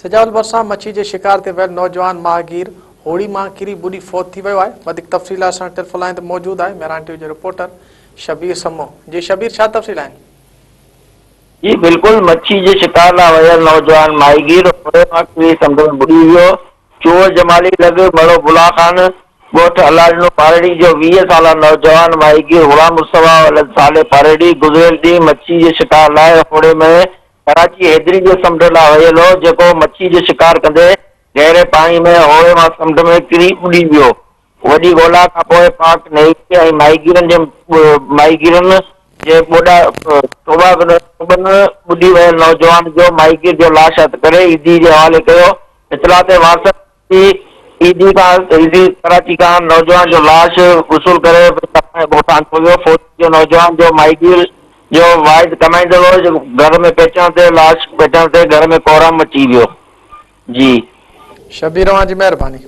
سجاول ڀرسان مڇي جي شڪار تي ويل نوجوان ماهگير هوڙي مان ڪري ٻڏي فوت ٿي ويو آهي. وڌيڪ تفصيل لاء اسان ٽيليفون لائين تي موجود آهي مهراڻ ٽي وي جو رپورٽر شبير سمون. جي شبير ڇا تفصيل آهن؟ جي بلڪل مڇي جي شڪار لاء ويل نوجوان ماهيگير هوڙي مان ڪري سمنڊ ۾ ٻڏي ويو. چوهه جمالي لڳ مڙهو بلا خان ڳوٺ الله ڏنو پاريڙي جو 20 سالا نوجوان ماهيگير غلام مصطفيٰ ولد صالح پاريڙي گذريل ڏينهن مڇي جي شڪار لاء هوڙي ۾ ڪراچي حيدري جي سمنڊ ڏانهن ويل هو، جيڪو مڇي جو شڪار ڪندي گهري پاڻي ۾ هوڙي مان سمنڊ ۾ ڪري ٻڏي ويو. وڏي ڳولا کان پوء پاڪ نيوي ۽ ماهيگيرن جي ماهيگيرن جي ٻوڏا ٽوٻن ٻڏي ويل نوجوان جو ماهيگير جو لاش هٿ ڪري ايڌي جي حوالي ڪيو. اطلاع تي وارثن ايڌي کان ايڌي ڪراچي کان نوجوان جو لاش وصول ڪري ڳوٺ آندو ويو. فوتي جو نوجوان جو ماهيگير جو واحد ڪمائيندڙ هو جيڪو گهر ۾ پهچڻ تي لاش پهچڻ تي گهر ۾ ڪهرام مچي ويو. جي. شبير اوهان جي مهرباني.